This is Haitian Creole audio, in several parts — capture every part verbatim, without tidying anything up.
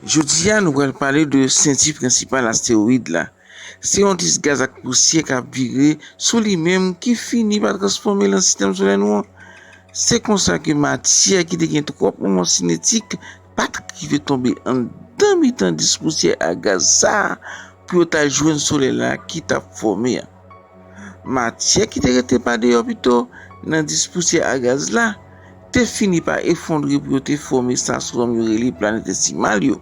Jodi a, nou pral pale de senti prensipal astewoyid la. Se yon dis gaz ak pousyè k ap vire sou li menm ki fini pa transfòme l an sistèm solè nou an. Se konsa ke matyè ki te gen twòp moman sinetik pa t rive tonbe anndan mitan dis pousyè a gaz sa a pou yo ta jwenn Solèy la ki t ap fòme a. Matyè ki te rete pa deyò pito nan dis pousyè a gaz la te fini pa efondre pou yo te fòme sa astwonòm yo rele planèt desimal yo,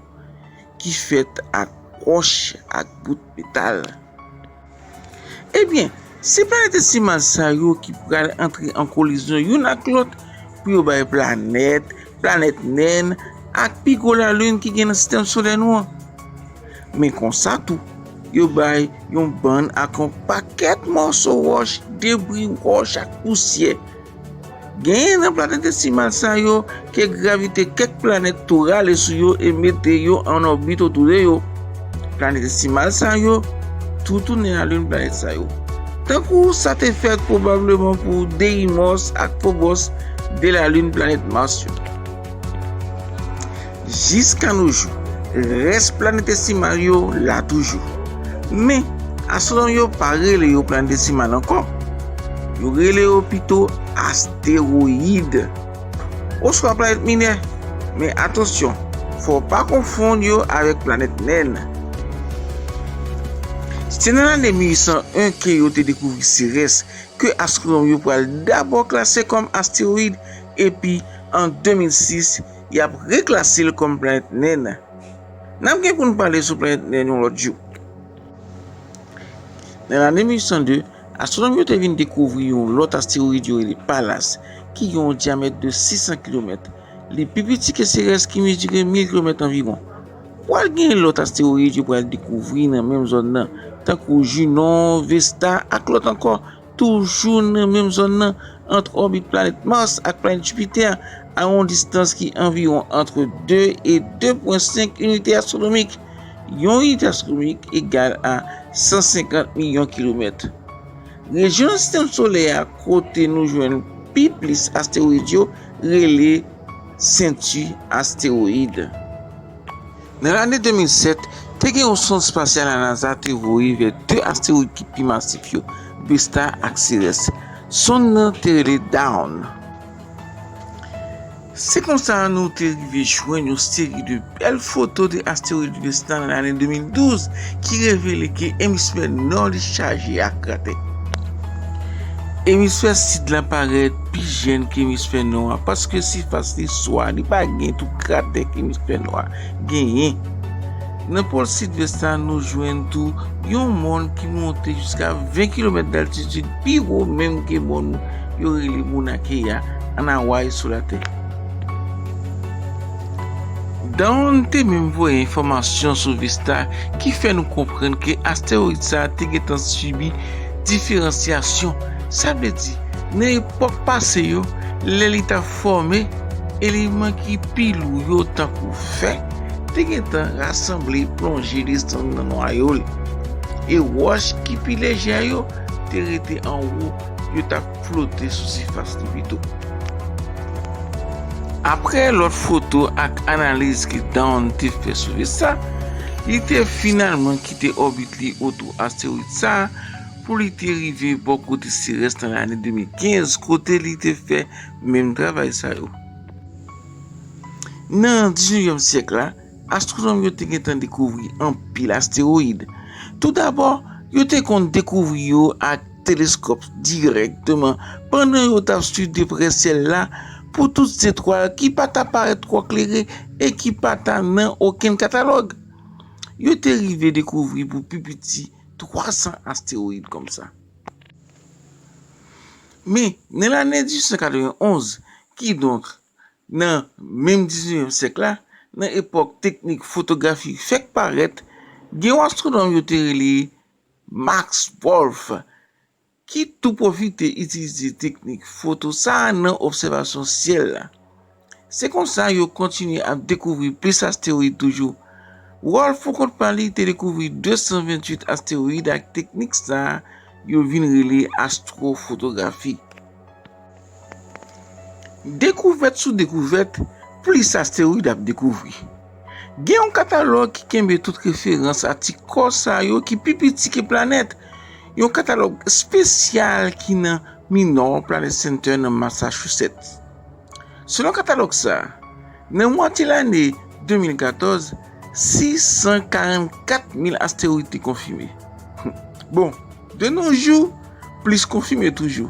ki fèt ak wòch ak bout metal. Ebyen, se planèt desimal sa yo ki pral antre an kolizyon youn ak lòt pou yo bay planèt, planèt nèn, ak pi gwo lalin ki gen nan sistèm solè nou an. Men konsa tou, yo bay yon bann ak yon pakèt mòso wòch, debri wòch ak pousyè. Genyen nan planèt desimal sa yo ke gravite kèk planèt tou rale sou yo e mete yo an òbit otou de yo. Planèt desimal sa yo tou tounen lalin planèt sa yo. Tankou sa te fèt pwobableman pou Deimos ak Phobos, de lalin planèt Mas yo. Jiska no jou, rès planèt desimal yo la toujou. Men, astwonòm yo pa rele yo planèt desimal ankò. Yo rele yo pito astewoyid, oswa planèt minè. Men atansyon, fò w pa konfonn yo avèk planèt nèn. Se nan lane mil uit san en ke yo te dekouvri Serès, ke astwonòm yo pral dabò klase kòm astewoyid, epi an de mil sis, y ap reklase l kòm planèt nèn. N ap gen pou n pale sou planèt nèn yon lòt jou. Nan lane mil uit san de, astwonòm yo te vin dekouvri yon lòt astewoyid yo rele Pallas, ki gen yon dyamèt de sis san kilomèt. Li pi piti ke Serès ki mezire mil kilomèt anviwon. Pral gen lòt astewoyid yo pral dekouvri nan menm zòn nan, tankou Junon, Vesta ak lòt ankò, toujou nan menm zòn nan, ant òbit planèt Mas ak planèt Jipitè, a yon distans ki anviwon ant de e de pwen senk inite astwonomik. Yon inite astwonomik egal a san senkant milyon kilomèt. Rejyon nan sistèm solè a kote nou jwenn pi plis astewoyid yo rele senti astewoyid. Nan lane de mil sèt, te gen yon sonn espasyal la NASA te voye vè de astewoyid ki pi masif yo, Vesta ak Ceres. Sonn nan te rele Dawn. Se konsa nou te rive jwenn yon seri de bèl foto de astewoyid Vesta nan lane de mil douz ki revele ke emisfè nò li chaje ak kratè. Emisfè sid la parèt pi jèn ke emisfè nò a, paske sifas li swa, li pa gen tout kratè ke emisfè nò a genyen. Nan pòl sid Vesta, nou jwenn tou yon mòn ki monte jiska ven kilomèt daltitid, pi wo menm ke mòn yo rele Mauna Kea ann Hawaii sou Latè. Dawn te menm voye enfòmasyon sou Vesta ki fè nou konprann ke astewoyid sa a te gentan sibi diferansyasyon. Sa vle di, nan epòk pase yo, lè li t ap fòme, eleman ki pi lou yo, tankou fè, te gentan rasanble, plonje, desann nan nwayo li. E wòch ki pi lejè yo te rete anwo, yo t ap flote sou sifas li pito. Apre lòt foto ak analiz ke Dawn te fè sou Vesta, li te finalman kite òbit li otou astewoyid sa a pou li te rive bò kote Ceres nan lane de mil kenz, kote li te fè menm travay sa yo. Nan diznevyèm syèk la, astwonòm yo te gentan dekouvri anpil astewoyid. Toudabò, yo te konn dekouvri yo ak teleskòp dirèkteman pandan yo t ap swiv de prè syèl la pou tout zetwal ki pa ta parèt twò klere e ki pa ta nan okenn katalòg. Yo te rive dekouvri pou pi piti twa san astewoyid konsa. Men, nan lane dizuit san katrevenn onz, kidonk, nan menm diznevyèm syèk la, nan epòk teknik fotografi fèk parèt, gen yon astwonòm yo te rele Max Wolf, ki tou pwofite itilize teknik foto sa a nan obsèvasyon syèl la. Se konsa yo kontinye ap dekouvri plis astewoyid toujou. Wolf, pou kont pa li, te dekouvri de san venntuit astewoyid ak teknik sa a yo vin rele astwofotografi. Dekouvèt sou dekouvèt, plis astewoyid ap dekouvri. Gen yon katalòg ki kenbe tout referans a ti kò sa yo ki pi piti ke planèt, yon katalòg espesyal ki nan Minor Planet Center nan Massachusetts. Selon katalòg sa a, nan mwatye lane de mil katòz, sis san karannkat mil astewoyid te konfime. Bon, de nos jours, plis konfime toujou.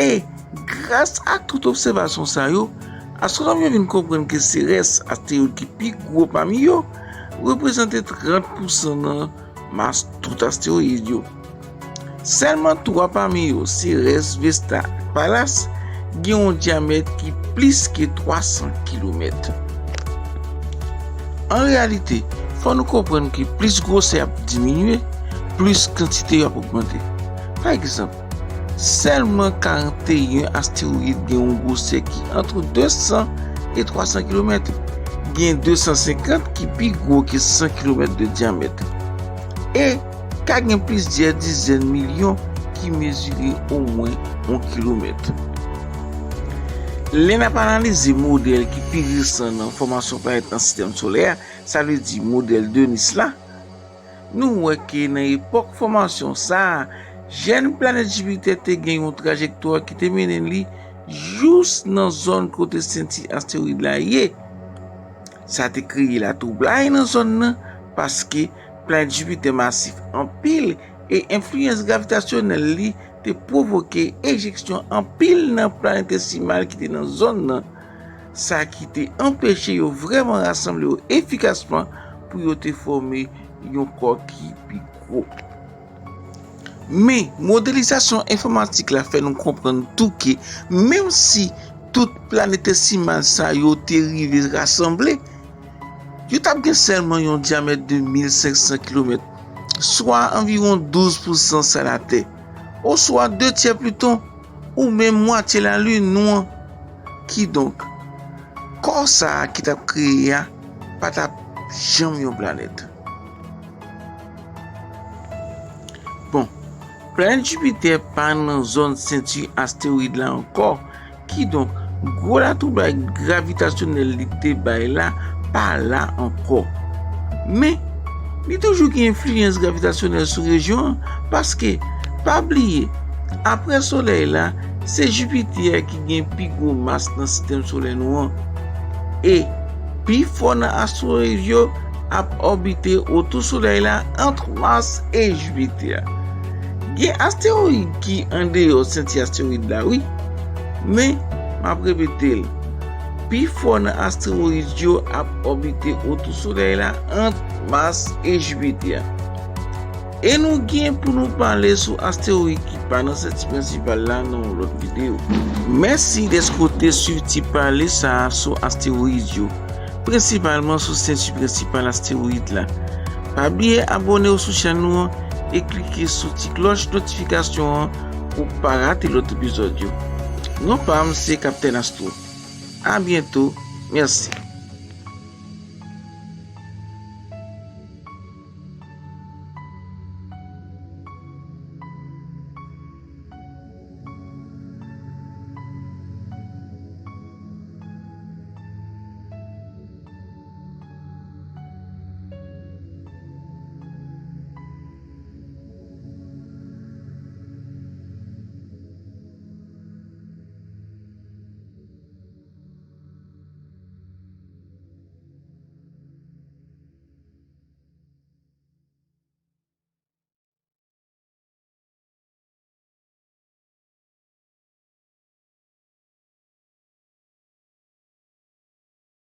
E, gras a tout obsèvasyon sa yo, astwonòm yo vin konprann ke Ceres, astewoyid ki pi gwo pami yo, reprezante trant pousan nan mas tout astewoyid yo. Sèlman twa pami yo, Ceres, Vesta ak Pallas, gen yon dyamèt ki plis ke twa san kilomèt. An reyalite, fò nou konprann ke plis gwosè ap diminye, plis kantite yo ap ogmante. Pa egzanp, sèlman karanteyen astewoyid gen yon gwosè ki ant de san e twa san kilomèt, gen de san senkant ki pi gwo ke san kilomèt de dyamèt. E ka gen plizyè dizèn milyon ki mezire omwen yon kilomèt. Lè n ap analize modèl ki pi resan nan fòmasyon planèt nan sistèm solè a, sa vle di modèl de Nice la, nou wè ke nan epòk fòmasyon sa a, jèn planèt Jipitè te gen yon trajektwa ki te mennen li jous nan zòn kote senti astewoyid la ye. Sa te kreye latwoublay nan zòn nan, paske planèt Jipitè masif anpil e enfliyans gravitasyonèl li te pwovoke ejeksyon anpil nan planetesimal ki te nan zòn nan, sa ki te anpeche yo vrèman rasanble yo efikasman pou yo te fòme yon kò ki pi gwo. Men, modelizasyon enfòmatik la fè nou konprann tou ke menm si tout planetesimal sa yo te rive rasanble, yo t ap gen sèlman yon dyamèt de mil senk san kilomèt, swa anviwon douz pousan sa Latè, oswa de tyè Pliton, ou menm mwatye Lalin nou an. Kidonk, kò sa a ki t ap kreye a pa t ap janm yon planèt. Bon, planèt Jipitè pa nan zòn senti astewoyid la ankò, kidonk, gwo latwoublay gravitasyonèl li te bay la pa la ankò. Men, li toujou gen enfliyans gravitasyonèl sou rejyon an, paske, pa bliye, apre Solèy la, se Jipitè ki gen pi gwo mas nan sistèm solè nou an. E, pifò nan astewoyid yo ap òbite otou Solèy la ant Mas e Jipitè. Gen astewoyid ki andeyò senti astewoyid la, wi. Men, m ap repete l, pifò nan astewoyid yo ap òbite otou Solèy la ant Mas e Jipitè. E nou gen pou nou pale sou astewoyid ki pa nan senti prensipal la nan yon lòt videyo. Mèsi dèske w te swiv ti pale sa a sou astewoyid yo, prensipalman sou senti prensipal astewoyid la. Pa bliye abòne w sou chèn nou an e klike sou ti klòch notifikasyon an pou w pa rate lòt epizòd yo. Non pa m se Kaptèn Astro. A byento. Mèsi.